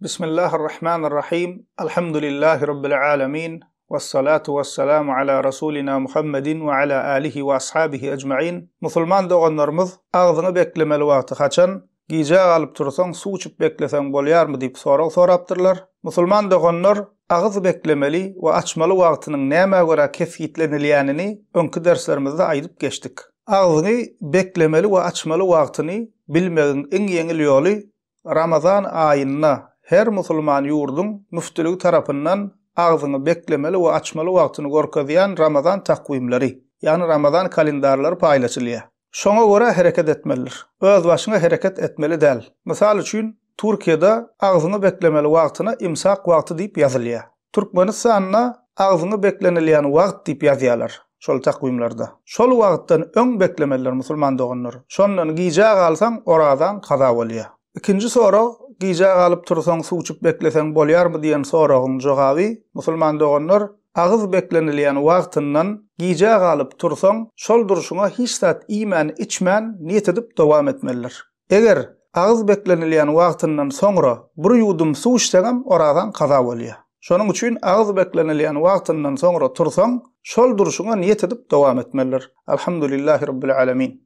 Bismillahir-Rahmanir-Rahim. Alhamdulillahi Rabbil Alamin. Wassalatu wassalamu ala Rasulina Muhammedin we ala alihi we ashabihi ecmain. Musulman doganlarymyz, agzyňy beklemeli wagty haçan? Gijä galyp tursaň, suw içip bekleseň bolýarmy diýip sorag sorapdyrlar. Musulman doganlar, agyz beklemeli we açmaly wagtynyň nämä görä kesgitlenilýänini öňki derslerimizde aýdyp geçdik. Agzyňy beklemeli we açmaly wagtyny bilmegiň iň ýeňil ýoly Ramazan aýynda her musulman ýurduň müftüligi tarapyndan agzyňy beklemeli we açmaly wagtyny görkezýän Ramazan takwimleri, ýagny Ramazan kalendarlary paýlaşylýar. Şoňa görä hereket etmelidir. Özbaşyňa hereket etmeli däl. Mysal üçin, Türkiýede agzyňy beklemeli wagtyna imsak wagty diýip ýazylýar. Türkmenistanda agzyňy beklenilýän wagt diýip ýazýarlar şol takwimlerde. Şol wagtdan öň beklemelidir musulman doganlar. Şondan gijä galsaň orazaň kaza bolýar. Ikinji sorag, gijä galyp tursaň suw içip bekleseň bolýarmy diýen soragyň jogaby, musulman doganlar, agyz beklenilýän wagtyndan gijä galyp tursaň şol durşuňa hiç zat iýmän içmän niýet edip dowam etmelidir. Eger agyz beklenilýän wagtyndan soňra bir ýuwdum suw içseňem orazaň kaza bolýar. Şonuň üçin agyz beklenilýän wagtyndan soňra tursaň, şol durşuňa niýet edip dowam etmelidir. Alhamdulillahi Rabbil Alemin.